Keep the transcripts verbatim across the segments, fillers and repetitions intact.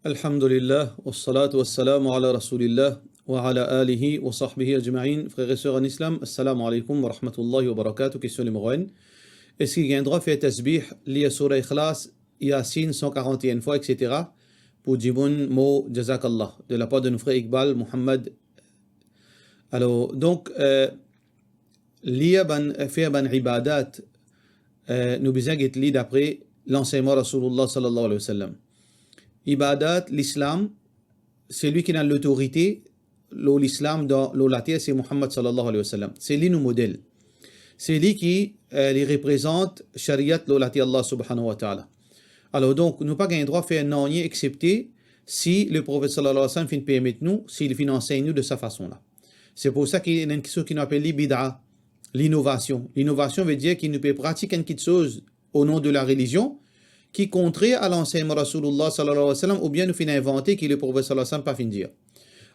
Alhamdulillah, wassalatu wassalamu ala Rasoulillah, wa ala alihi wa sahbihi ajma'in. Frer e ser an Islam, assalamu alaykum wa rahmatullahi wa barakatuh. Kestion nimero enn. Eski gagn drwa fer tasbih, lir Soura Ikhlas, Yasin san karant-e-enn fwa, et cetera, pou dimoun mor, jazakallah, de lapar de nou frer Iqbal Mohammad. Alor, donk, eh, lir bann, fer bann ibadat, eh, nou bizin get li dapre lansegnman Rasoulillah sallallahu alayhi wa sallam. Ibadat, Lislam, selwi ki ena lotorite lor Lislam dan, lor later, se Mohammad sallallahu alayhi wa sallam. Se li nou model. Se li ki, eh, li reprezant shariat lor later Allah subhanahu wa ta'ala. Alor donk, nou pa gagn drwa fer nanye exsepte si le Profet sallallahu alayhi wa sallam finn permet nou, si li finn ansegn nou de sa fason la. Se pou sa ki ena enn kiksoz ki nou apel li bid'a, linovasion. Linovasion vedir ki nou pe pratik enn kiksoz o non de la relizion ki kontrer a lansegnman Rasoulillah sallallahu alayhi wa sallam, oubien nou finn invante ki le Profet sallallahu alayhi wa sallam pa finn dir.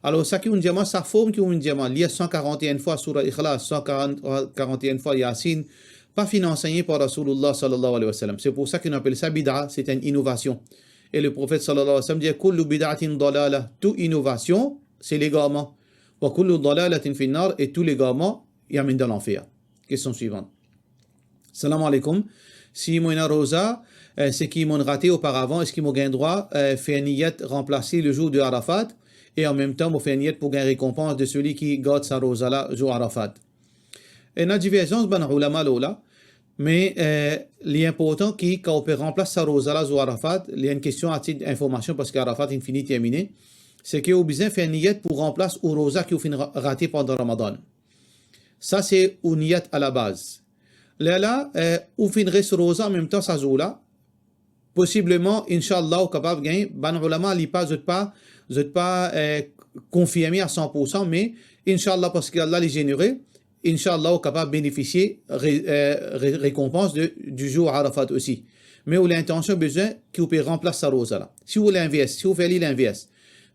Alor, sa ki ou'nn dir mwa, sa form ki ou'nn dir mwa, lir san karant-e-enn fwa Soura Ikhlas, san karant, karant-e-enn fwa Yasin, pa finn ansegne par Rasoulillah sallallahu alayhi wa sallam. Se pou sa ki nou apel sa bid'a, se enn inovasion. E le Profet sallallahu alayhi wa sallam dir, "Kullu bid'atin dalala", tou inovasion, se legarman. "Wa kullu dalalatin finnar", e tou legarman, li amenn dan lanfer. Kestion swivan. Salam aleykoum. Si mo ena roza, eh, seki mo'nn rate oparavan, eski mo gagn drwa, eh, fer niyat ranplas li le zour de Arafat, e an mem tan mo fer niyat pou gagn rekonpans de selwi ki gard sa roza la zour Arafat? Ena diverzans bann oulama lor la, me, eh, li inportan ki kan ou pe ranplas sa roza la zour Arafat, li enn kestion a tit informasion parski Arafat inn fini termine, seki ou bizin fer niyat pou ranplas ou roza ki ou finn ra-, rate pandan Ramadan. Sa se ou niyat alabaz. Lerla, eh, ou finn res roza an mem tan sa zour la, posibleman, inshallah, ou kapav gagn, bann oulama li pa, zot pa, zot pa, eh, konfirme a san pour san, me inshallah, parski Allah li zenere, inshallah, ou kapav benefisie re-, eh, re-, rekonpans de, di zour Arafat osi. Me ou lintansion bizin ki ou pe ranplas sa roza la. Si ou linvers, si ou fer li linvers,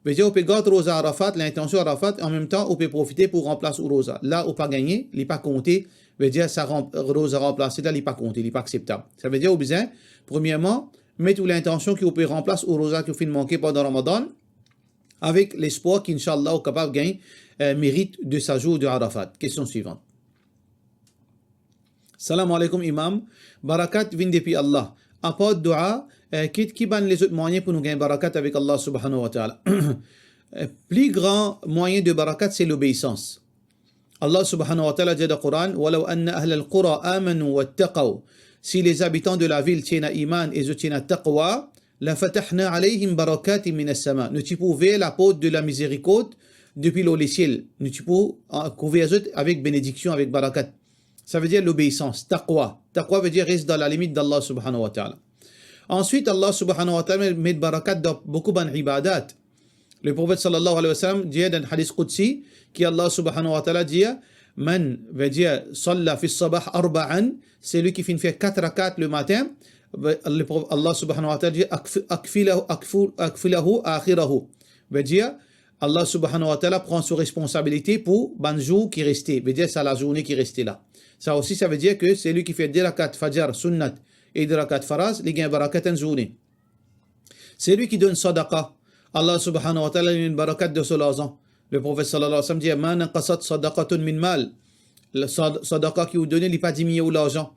vedir ou pe gard roza Arafat, lintansion Arafat, an mem tan ou pe profite pou ranplas ou roza. La ou pa gagne, li pa konte, vedir sa ran-, roza ranplase la, li pa konte, li pa akseptab. Savedir ou bizin, premierman, met ou lintansion ki ou pe ranplas ou roza ki ou finn manke pandan Ramadan, avek lespwar ki, inshallah, ou kapav gagn, eh, merit de sa zour de Arafat. Kestion swivan. Salam aleykoum, Imam. Barakat vinn depi Allah. Apar dua, eh, ki, ki bann lezot mwayin pou nou gagn barakat avek Allah subhanahu wa ta'ala? Eh, pli gran mwayin de barakat, se lobeisans. Allah subhanahu wa ta'ala dir dan Koran, "Walaw anna ahlal qura amanu wattaqaw." Si lezabitan de lavil ti ena iman e zot ti ena taqwa, "Lafatahna alayhim barakatin minas sama." Nou ti pou ouver laport de lamizerikord depi lor lesiel. Nou ti pou, ah, kouver zot avek benediksion, avek barakat. Savedir lobeisans, taqwa. Taqwa vedir res dan lalimit d'Allah subhanahu wa ta'ala. Answit, Allah subhanahu wa ta'ala met barakat dan boukou bann ibadat. Le Profet sallallahu alayhi wa sallam dir dan hadis qudsi ki Allah subhanahu wa ta'ala dir, "Man", vedir, "salla fi sabah arba'an", selwi ki finn fer kat rakat le matin, ve-, le Pro-, Allah subhanahu wa ta'ala dir, "Akf-, akfilahu, akfu-, akfilahu akhirahu." Vedir, Allah subhanahu wa ta'ala pran so responsabilite pou bann zour ki reste, vedir sa lazourne ki reste la. Sa osi, savedir ke selwi ki fer de rakat fajar sunnat e de rakat faraz, li gagn barakat enn zourne. Selwi ki donn sadaqa, Allah subhanahu wa ta'ala li donn barakat dan so larzan. Le Profet sallallahu alayhi wa sallam dir, "Ma naqasat sadaqatun min mal." Le sad-, sadaqa ki ou done, li pa diminie ou larzan.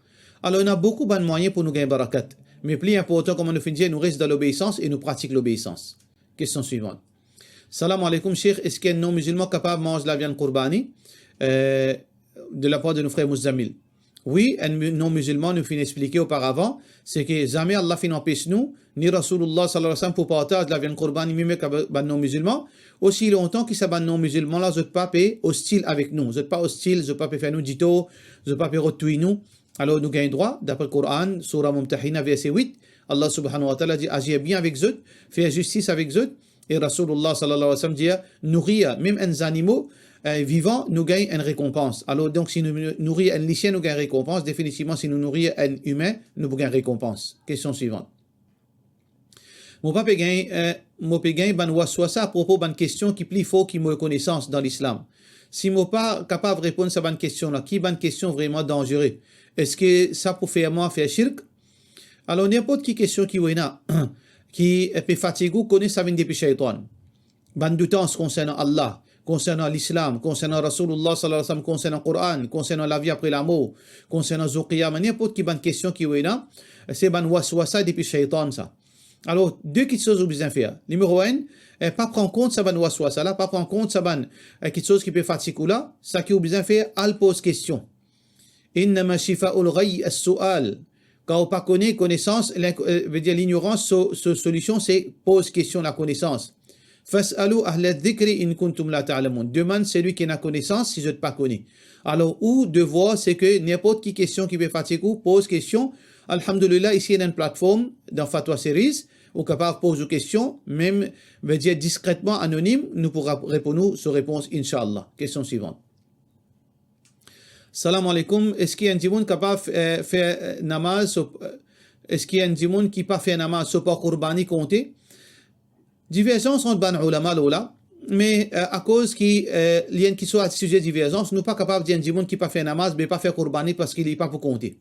Alor, ena boukou bann mwayin pou nou gagn barakat. Me pli inportan, kouma nou finn dir, nou res dan lobeisans e nou pratik lobeisans. Kestion swivan. Salam aleykoum, Sheikh, eski enn non-mizilman kapav manz laviann kourbani? Eh, de lapar de nou frer Mouzamil. Wi, enn mi-, non-mizilman, nou finn explike oparavan, seki zame Allah finn anpes nou, ni Rasoulillah sallallahu alayhi wa sallam pou partaz laviann kourbani mem ek bann non-mizilman, osi lontan ki sa bann non-mizilman la, zot pa pe ostil avek nou, zot pa ostil, zot pa pe fer nou ditor, zot pa pe rod touy nou. Alor nou gagn drwa, dapre Koran, Soura Mumtahina, verse wit, Allah subhanahu wa ta'ala dir, "Azir bien avek zot, fer zistis avek zot." E Rasoulillah sallallahu alayhi wa sallam dir, "Nourir mem enn zanimo, eh, vivan, nou gagn enn rekonpans." Alor donk, si nou nourir enn lisien, nou gagn rekonpans. Definitivman, si nou nourir enn imin, nou pou gagn rekonpans. Kestion swivan. Mo pa pe gagn, eh, mo pe gagn bann waswasa apropo bann kestion ki pli for ki mo konesans dan Lislam. Si mo pa kapav reponn sa bann kestion la, ki bann kestion vreman danzere? Eski sa pou fer mwa fer shirk? Alor, ninport ki kestion ki ou ena, ki, eh, pe fatig ou, kone sa vinn depi shaytan. Bann doutans konsernan Allah, konsernan Lislam, konsernan Rasoulullah sallallahu alayhi wa sallam, konsernan Koran, konsernan lavi apre lamor, konsernan zour kiyama, ninport ki bann kestion ki ou ena, se bann waswasa depi shaytan sa. Alor, de kiksoz ou bizin fer. Nimero enn, eh, pa pran kont sa bann waswasa la, pa pran kont sa bann, eh, kiksoz ki pe fatig ou la, sa ki ou bizin fer, al poz kestion. Innama shifa'ul ghayy as-su'al. Kan ou pa kone, konesans, lin-, eh, vedir lignorans, so, so solision se poz kestion lakonesans. Fas'alu ahla dhikri in kuntum la ta'lamun. Demann selwi ki ena konesans si zot pa kone. Alor, ou devwar se ke ninport ki kestion ki pe fatig ou, poz kestion. Alhamdulillah, isi ena enn platform dan Fatwa Series, ou kapav poz ou kestion, mem, vedir diskretman, anonim, nou pou rap-, reponn ou so repons, inshallah. Kestion swivan. Salam aleykoum, eski enn dimoun kapav, eh, fer, eh, namaz so, eh, eski enn dimoun ki pa fer namaz so par kourbani konte? Diverzans ant bann oulama lor la, me, eh, akoz ki, eh, li enn kiksoz size diverzans, nou pa kapav dir enn dimoun ki pa fer namaz, be pa fer kourbani parski li pa pou konte.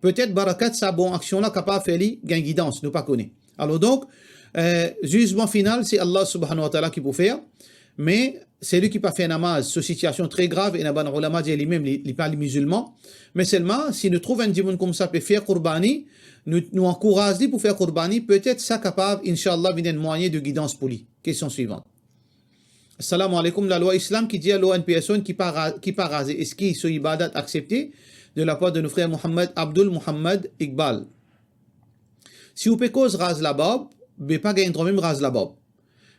Petet barakat sa bon aksion la kapav fer li gagn gidans, nou pa kone. Alor donk, eh, zizman final, se Allah subhanahu wa ta'ala ki pou fer, me selwi ki pa fer namaz, so sitiasion tre grav, ena bann oulama dir limem, li, li pa li mizilman, me selman, si nou trouv enn dimoun koumsa pe fer kourbani, nou, nou ankouraz li pou fer kourbani, petet sa kapav, inshallah, vinn enn mwayin de gidans pou li. Kestion swivan. Salam aleykoum, lalwa Islam ki dir lor enn personn ki pa ra-, ki pa raze, eski so ibadat aksepte? De lapar de nou frer Mohammad, Abdul Mohammad Iqbal. Si ou pe koz raz labarb, be pa gagn drwa mem raz labarb.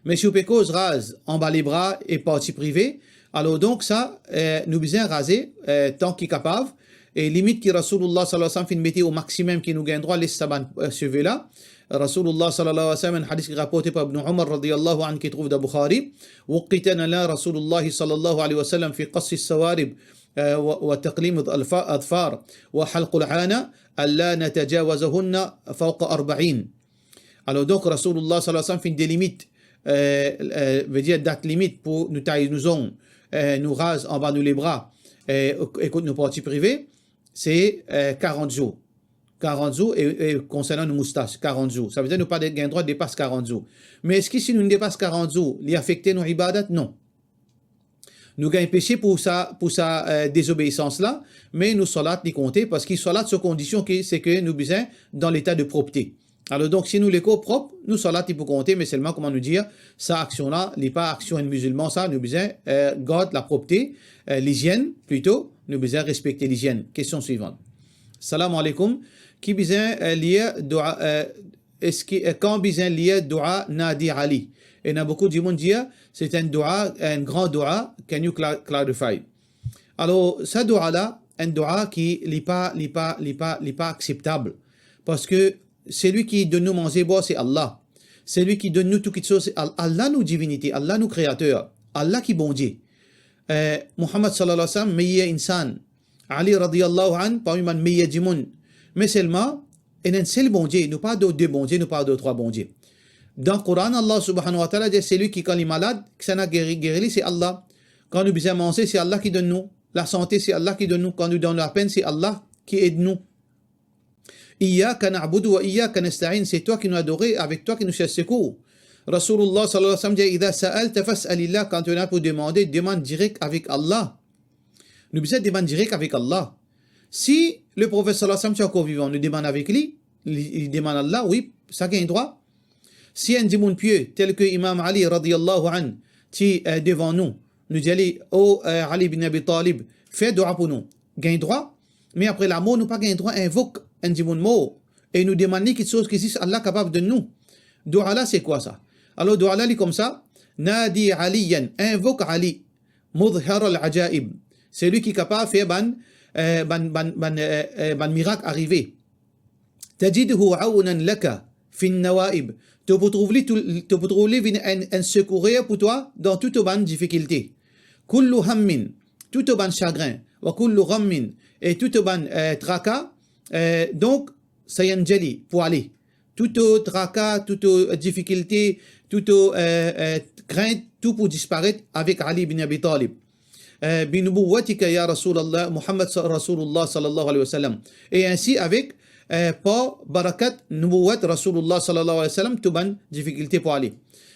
Me si ou pe koz raz anba lebra e parti prive, alor donk sa, eh, nou bizin raze, eh, tan ki kapav, e limit ki Rasoulullah sallallahu alayhi wa sallam finn mete o maximum ki nou gagn drwa les sa bann, eh, seve la. Rasoulullah sallallahu alayhi wa sallam, enn hadis ki raporte par Ibn Umar radiyallahu anhu ki trouv dan Bukhari, وقت لنا رسول الله صلى الله عليه وسلم في قص الشوارب, eh, و، وتقليم الأظفار، وحلق العانة، ألا نتجاوزهن فوق أربعين. Alor donk, Rasoulullah sallallahu alayhi wa sallam finn delimit, eh, eh, vedir dat limit pou nou tay nou zong, eh, nou raz anba nou lebra, eh, e kot nou parti prive, se, eh, karant zour. Karant zour e, e konsernan nou moustas, karant zour. Savedir nou pa de-, gagn drwa depas karant zour. Me eski si nou depas karant zour, li afekte nou ibadat? Non. Nou gagn pese pou sa, pou sa, eh, dezobeisans la, me nou salat li konte, parski salat so kondision ki, se ke nou bizin dan leta de propte. Alor donk, si nou lekor prop, nou salat li pou konte, me selman, kouma nou dir, sa aksion la, li pa aksion enn mizilman sa, nou bizin, eh, gard lapropte, eh, lizienn, plito, nou bizin respekte lizienn. Kestion swivan. Salam aleykoum. Ki bizin, eh, lir doua, eh, eski, eh, kan bizin lir doua Nadi Ali? Ena boukou dimoun dir, se enn doua, enn gran doua, can you cla-, clarify? Alor, sa doua la, enn doua ki li pa, li pa, li pa, li pa akseptab. Parski selwi ki donn nou manze, bwar, se Allah. Selwi ki donn nou tou kiksoz, se Al-, Allah nou divinite, Allah nou kreater, Allah ki Bondie. Eh, Muhammad sallallahu alayhi wa sallam, meyer insan. Ali radiyallahu anhu, parmi bann meyer dimoun. Me selman, ena enn sel Bondie, nou pa ador de Bondie, nou pa ador trwa Bondie. Dan Koran, Allah subhanahu wa ta'ala dir, selwi ki kan li malad, kisannla geri, geri li, se Allah. Kan nou bizin manze, se Allah ki donn nou. Lasante, se Allah ki donn nou. Kan nou dan lapenn, se Allah ki ed nou. Iyyaka na'budu wa iyyaka nasta'in, se twa ki nou adore, avek twa ki nou sers sekour. Rasoulullah sallallahu alayhi wa sallam dir, idha sa'alta fas'alillah, kan to ena pou demande, demann direk avek Allah. Nou bizin demann direk avek Allah. Si le Profet sallallahu alayhi wa sallam ti ankor vivan, nou demann avek li, li, li demann Allah, wi, sa gagn drwa. Si enn dimoun pie, tel ke Imam Ali radiyallahu anhu, ti, eh, devan nou, nou dir li, "O, eh, Ali bin Abi Talib, fer doua pou nou." Gagn drwa, me apre lamor, nou pa gagn drwa invok enn dimoun mor, e nou demann li kiksoz ki zis Allah kapav donn nou. Doua la, se kwa sa? Alor, doua la, li koumsa, "Nadi Aliyan", invok Ali, "mudhhir al-ajaib", selwi ki kapav fer bann, eh, bann, bann, bann, eh, eh, bann mirak arive. "Tajidhu awnan laka fin nawaib", to pou trouv li tou, to pou trouv li vinn enn, enn sekourer pou twa dan tou to bann difikilte. "Kullu hammin", tou to bann sagrin, "wa kullu ghammin", e tou to bann, eh, traka, eh, donk, sayanjali, pou ale. Tou to traka, tou to difikilte, tou to, eh, eh, krint, tou pou disparet avek Ali bin Abi Talib. Eh, "Bi nubuwwatika ya Rasulallah, Muhammad sa-, Rasulullah sallallahu alayhi wa sallam." E ainsi avek, Eh, par barakat nubuwat Rasoulillah sallallahu alayhi wa sallam, tou bann difikilte pou ale.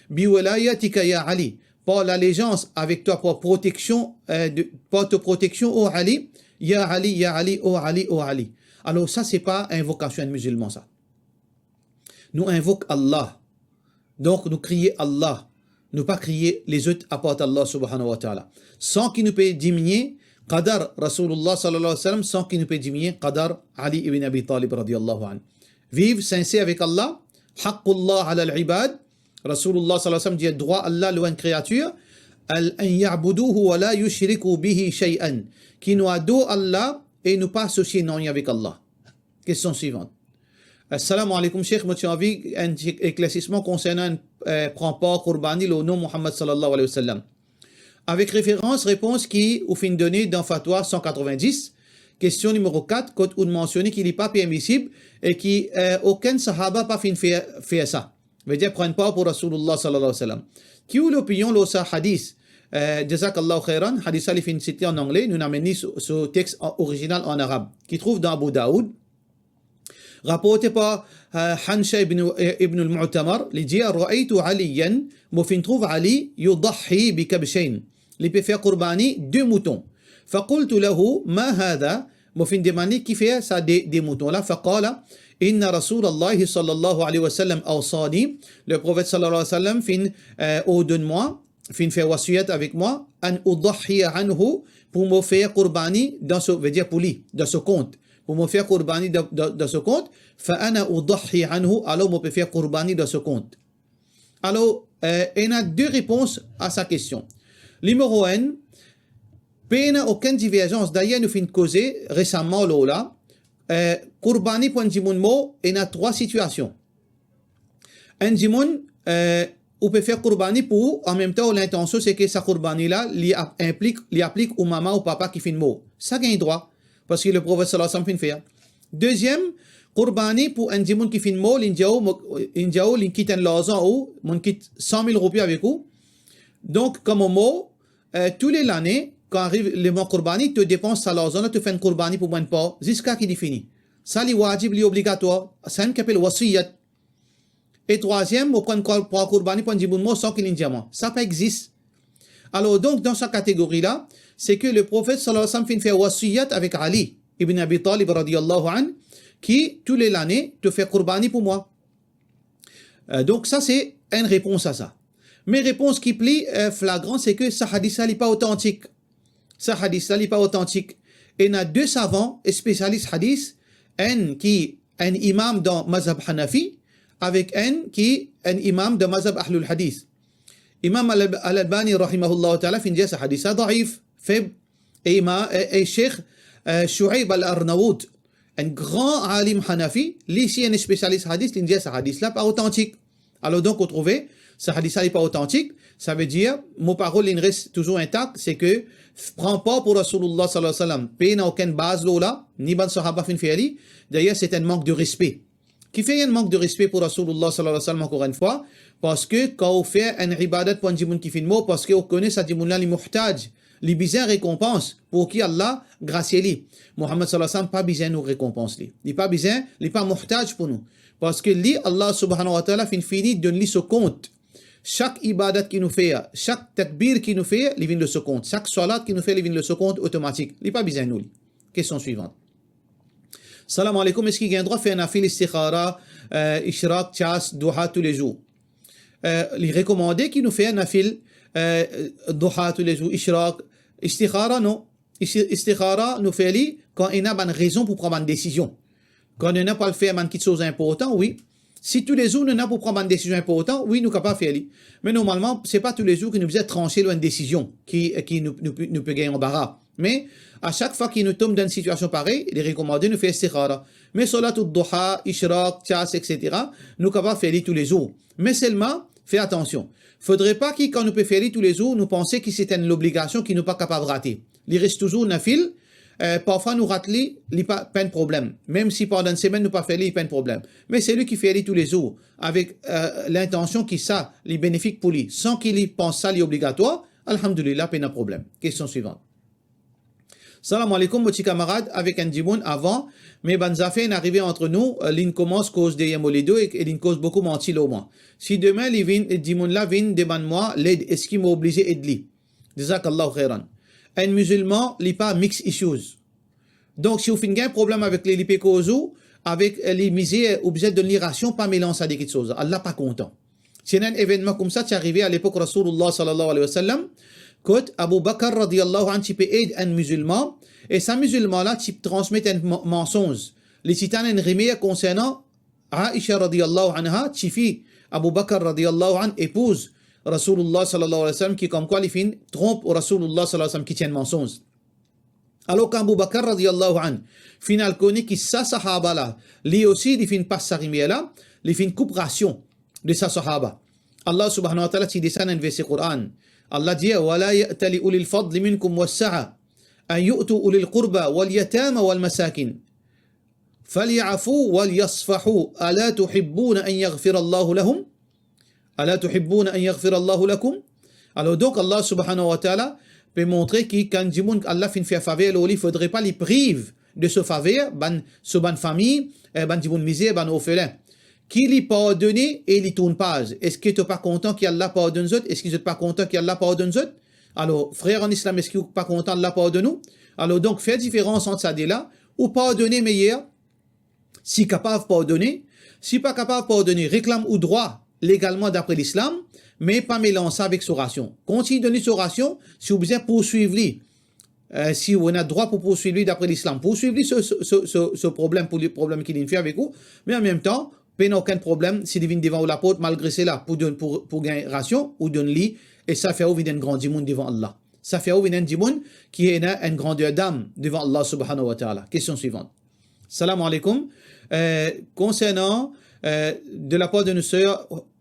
Bi walayatika ya Ali, par lalezans avek twa, par proteksion, eh, de, par to proteksion, o Ali, ya Ali, ya Ali, o Ali, o Ali. Alor sa, se pa invokasion enn mizilman sa. Nou invok Allah. Donk nou kriye Allah. Nou pa kriye lezot apar Allah subhanahu wa ta'ala. San ki nou pe diminie qadar Rasoulillah sallallahu alayhi wa sallam, san ki nou pe diminie qadar Ali ibn Abi Talib radiyallahu anhu. Viv sinser avek Allah, haqqullah ala al-ibad, Rasoulillah sallallahu alayhi wa sallam dir drwa Allah lor enn kreatir, al, an ya'buduhu wa la yushriku bihi shay'an, ki nou ador Allah e nou pa asosie nanye avek Allah. Kestion swivan. Assalamu alaikum, Sheikh, mo ti anvi enn ti eklersisman konsernan, eh, pran par kourbani lor nom Muhammad sallallahu alayhi wa sallam. Avek referans repons ki ou finn done dan Fatwa san katrovin-dis, kestion nimero kat, kot ou'nn mansione ki li pa permisib e ki, eh, okenn sahaba pa finn fer, fer sa. Vedir pran par pou Rasoulillah sallallahu alayhi wa sallam. Ki ou lopinion lor sa hadis? Eh, jazakallahu khairan, hadis sa li finn site an angle, nou amenn li so, so text an, orizinal an arab, ki trouv dan Abu Daoud, raporte par, eh, Hansha ibn, eh, ibn al-Mu'tamar, li dir, ra'aytu Aliyan, mo finn trouv Ali, yudahhi bi kabshayn, li pe fer kourbani de mouton. Faqultu lahu, ma hadha, mo finn demann li kifer sa de, de mouton la, faqala, inna Rasulallahi sallallahu alayhi wa sallam awsani, le Profet sallallahu alayhi wa sallam finn, eh, ordonn mwa, finn fer wasiyat avek mwa, an udahhiya anhu, pou mo fer kourbani dan so, vedir pou li, dan so kont. Pou mo fer kourbani dan, dan, dan so kont, fa ana udahhi anhu, alor mo pe fer kourbani dan so kont. Alor, eh, ena de repons a sa kestion. Nimero enn, pena okenn diverzans. Dayer nou finn koze resaman lor la, eh, kourbani pou enn dimoun mor, ena trwa sitiasion. Enn dimoun, eh, ou pe fer kourbani pou ou, anmemtan ou lintansion se ke sa kourbani la, li ap-, inplik, li aplik ou mama ou papa ki finn mor. Sa gagn drwa, parski le Profet sallallahu alayhi wa sallam finn fer. Deziem, kourbani pou enn dimoun ki finn mor, li dir ou, mo, li dir ou, li kit enn larzan ou, monn kit san mil roupi avek ou. Donk, kan mo mor, eh, tou le lane, kan ariv lemoman kourbani, to depans sa larzan la, to fer enn kourbani pou mwa enn par, ziska ki li fini. Sa li wajib, li obligatwar. Sa mem ki apel wasiyat. E trwaziem, mo pran kwa-, pran kourbani pou enn dimoun mor san ki linn dir mwa. Sa pa exis. Alor, donk, dan sa kategori la, se ke le Profet sallallahu alayhi wa sallam finn fer wasiyat avek Ali ibn Abi Talib radiyallahu anhu, ki tou le lane, to fer kourbani pou mwa. Eh, donk, sa se enn repons a sa. Me repons ki pli, eh, flagran, se ke sa hadis la, li pa otantik. Sa hadis la, li pa otantik. Ena de savan, spesialis hadis, enn ki enn imam dan mazhab Hanafi, avek enn ki enn imam dan mazhab Ahlul Hadis. Imam Al-, Al-Albani, rahimahullah ta'ala, finn dir sa hadis la daif, feb, e ima-, e, e Sheikh, eh, Shuaib Al-Arnaout, enn gran alim Hanafi, li si enn spesialis hadis, linn dir sa hadis la pa otantik. Alor donk, ou trouve, sa hadis la, li pa otantik, savedir, mo parol, linn res touzour intak, se ke f-, pran par pou Rasoulillah sallallahu alayhi wa sallam, pena okenn baz lor la, ni bann sahaba finn fer li, dayer, se enn mank de respe. Kifer enn mank de respe pou Rasoulillah sallallahu alayhi wa sallam, ankor enn fwa, parski kan ou fer enn ibadat pou enn dimoun ki finn mor, parski ou kone sa dimoun la, li muhtaj, li bizin rekonpans, pou ki Allah grasie li. Muhammad sallallahu alayhi wa sallam pa bizin nou rekonpans li. Li pa bizin, li pa muhtaj pou nou. Parski li, Allah subhanahu wa ta'ala finn fini donn li so kont. Sak ibadat ki nou fer, sak takbir ki nou fer, li vinn lor so kont. Sak swalat ki nou fer, li vinn lor so kont otomatik. Li pa bizin nou li. Kestion swivan. Salam aleykoum, eski gagn drwa fer nafil istikhara, eh, ishraq, tyas, duha toulezour? Eh, li rekomande ki nou fer nafil, eh, duha toulezour, ishraq, istikhara non. Isti-, istikhara, nou fer li kan ena bann rezon pou pran bann desizion. Kan nou ena pou al fer bann kiksoz inportan, wi. Si toulezour nou ena pou pran bann desizion inportan, wi, nou kapav fer li. Me normalman, se pa toulezour ki nou bizin transe lor enn desizion ki, ki nou, nou, nou pe gagn anbara. Me a sak fwa ki nou tom dan enn sitiasion parey, li rekomande nou fer istikhara. Me swalatou duha, ishraq, tyas, et cetera, nou kapav fer li toulezour. Me selman, fer atansion. Fodre pa ki kan nou pe fer li toulezour, nou panse ki se enn lobligasion ki nou pa kapav rate. Li res touzour nafil, eh, parfwa nou rat li, li pa, pa enn problem. Mem si pandan enn semenn nou pa fer li, li pa enn problem. Me seli ki fer li toulezour, avek, eh, lintansion ki sa, li benefik pou li, san ki li pans sa li obligatwar, alhamdulillah, pena problem. Kestion swivan. Salam aleykoum, mo ti kamarad avek enn dimoun avan, me bann zafer inn arive ant nou, eh, li'nn koumans koz deryer mo ledo e, e li'nn koz boukou manti lor mwa. Si demin li vinn, dimoun la vinn demann mwa led, eski mo oblize ed li? Jazakallahu khairan. Enn mizilman, li pa mix issues. Donk, si ou finn gagn problem avek li, li pe koz ou avek, eh, li mizer, ou bizin donn li rasion, pa melanz sa de kiksoz. Allah pa kontan. Ti ena enn evennman koumsa ti arive alepok Rasoulillah sallallahu alayhi wa sallam, kot Abu Bakr radiyallahu anhu ti pe ed enn mizilman, e sa mizilman la ti transmet enn ma-, mansonz. Li ti tann enn rimer konsernan Aisha radiyallahu anha, tifi Abu Bakr radiyallahu anhu, epouz Rasoulillah sallallahu alayhi wa sallam, ki komkwa li finn tronp Rasoulillah sallallahu alayhi wa sallam, ki ti enn mansonz. Alor, kan Abu Bakr radiyallahu anhu finn al kone ki sa sahaba la, li osi li finn pas sa rimer la, li finn koup rasion de sa sahaba. Allah subhanahu wa ta'ala ti desann enn verse Quran. Allah dir, "Wa la ya'tali ulil fadli minkum was-sa'a an yu'tu ulil qurba wal yatama wal masakin. Falya'fu wal yasfahu. Ala tuhibbuna an yaghfirallahu lahum?" Ala tuhibbuna an yaghfirallahu lakum? Alor donk, Allah subhanahu wa ta'ala pe montre ki kan dimoun Allah finn fer faver lor li, fodre pa li priv de so faver bann, so bann fami, eh, bann dimoun mizer, bann orfelin. Ki li pardone e li tourn paz. Eski to pa kontan ki Allah pardonn zot? Eski zot pa kontan ki Allah pardonn zot? Alor, frer an Islam, eski ou pa kontan Allah pardonn ou? Alor donk, fer diferans ant sa de la, ou pardone meyer, si kapav pardone, si pa kapav pardone, reklam ou drwa legalman dapre Lislam, me pa melanz sa avek so rasion. Kontign donn li so rasion, si ou bizin pourswiv li, eh, si ou ena drwa pou pourswiv li dapre Lislam, pourswiv li so, so, so, so, so problem pou li, problem ki li'nn fer avek ou, me anmemtan, pena okenn problem si li vinn devan ou laport, malgre sela, pou donn, pou, pou gagn rasion, ou donn li, e sa fer ou vinn enn gran dimoun devan Allah. Sa fer ou vinn enn dimoun ki ena enn grander d'âme devan Allah subhanahu wa ta'ala. Kestion swivant. Salam aleykoum. Eh, konsernan, eh, de lapar de nou ser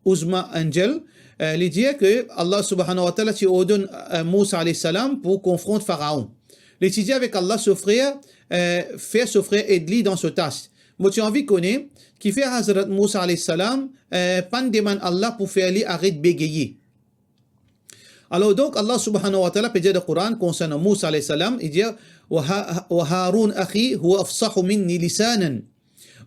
Uzma Angel, eh, li dir ke Allah subhanahu wa ta'ala ti ordonn, eh, Mousa alayhi salam pou konfront Faraon. Li ti dir avek Allah, so frer, eh, fer so frer ed li dan so tas. Mo ti anvi kone, kifer Hazrat Mousa alayhi salam, eh, pa'nn demann Allah pou fer li aret begeye. Alor donk, Allah subhanahu wa ta'ala pe dir dan Koran konsernan Mousa alayhi salam, li dir, "Wa Ha-, wa Harun akhi huwa afsahu minni lisanan."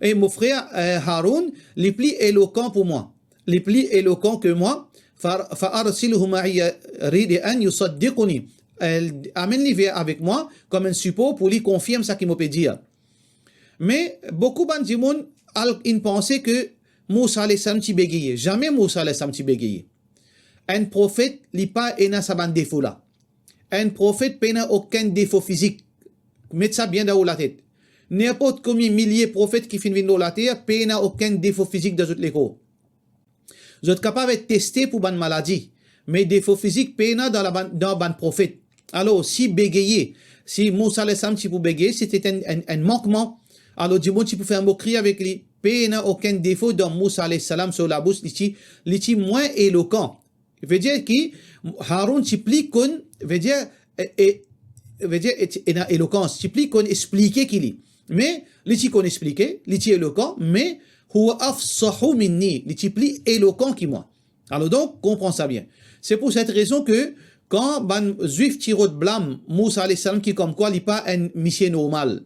E mo frer, eh, Haroun, li pli elokan pou mwa. Li pli elokan ke mwa. Fa, fa arsilhu ma'iya ridi an yusaddiquni. Eh, amenn li ver avek mwa kom enn sipor pou li konfirm seki mo pe dir. Me boukou bann dimoun al, inn panse ke Mousa alayhi salam ti begeye. Zame Mousa alayhi salam ti begeye. Enn profet, li pa ena sa bann defo la. Enn profet pena okenn defo fizik. Met sa bien dan ou latet. Ninport konbien milie profet ki finn vinn lor later, pena okenn defo fizik dan zot lekor. Zot kapav et teste pou bann maladi, me defo fizik pena dan labann, dan bann profet. Alor, si begeye, si Mousa alayhi salam ti pou begeye, se ti enn, enn, enn mankman. Alor, dimoun ti pou fer mokri avek li. Pena okenn defo dan Mousa alayhi salam so labous, li ti, li ti mwin elokan. Vedir ki Haroun ti pli konn, vedir, e, e, vedir, e, ti ena elokans, ti pli konn explike ki li. Me li ti konn explike, li ti elokan, me huwa afsahu minni, li ti pli elokan ki mwa. Alor donk, konpran sa bien. Se pou set rezon ke kan bann Zwif ti rod blam Mousa alayhi salam ki komkwa li pa enn misie normal,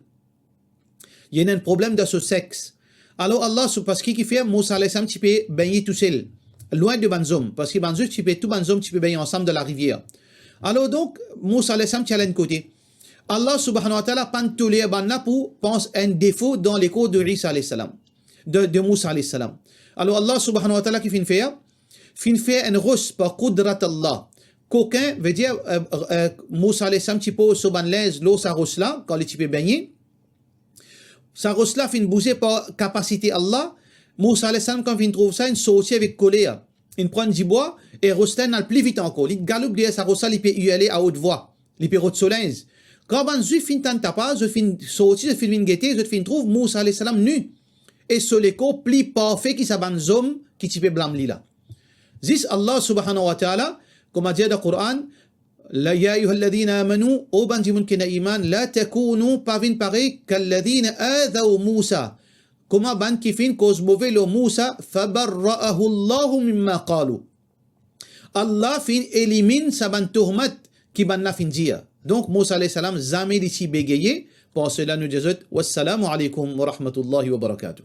li ena enn problem dan so sex. Alor Allah sou-, parski kifer Mousa alayhi salam ti pe begne tousel, lwin de bann zom, parski bann Zwif ti pe, tou bann zom ti pe begne ansam dan larivier. Alor donk, Mousa alayhi salam ti al enn kote. Allah subhanahu wa ta'ala pa'nn toler bann la pou pans enn defo dan lekor de Isa alayhi salam, de, de Mousa alayhi salam. Alor Allah subhanahu wa ta'ala ki finn fer, finn fer enn ros par koudrat Allah. Kokin, vedir, eh, eh, Mousa alayhi salam ti poz so bann linz lor sa ros la, kan li ti pe begne. Sa ros la finn bouze par kapasite Allah. Mousa alayhi salam, kan finn trouv sa, inn sorti avek koler. Inn pran dibwa, e ros la inn al pli vit ankor. Li galoup deryer sa ros la, li pe irle a haute voix. Li pe rod so linz. Kan bann Zwif finn tann sa, zot finn sorti, zot finn vinn gete, zot finn trouv Mousa alayhi salam ni. E so lekor pli parfe ki sa bann zom ki ti pe blam li la. Zis Allah subhanahu wa ta'ala, kouma dir dan Koran, la, ya ayyuhalladhina amanu, o bann dimoun ki ena iman, la takunu, pa vinn parey, kalladhina adhaw Mousa, kouma bann ki finn koz move lor Mousa, fabarra'ahu Allahu mimma qalu. Allah finn eliminn sa bann tohmat ki bann la finn dir. Donk, Mousa alayhi salam, zame li ti begeye, par sela nou dir zot, "Wassalamu alaykum wa rahmatullahi wa barakatuh."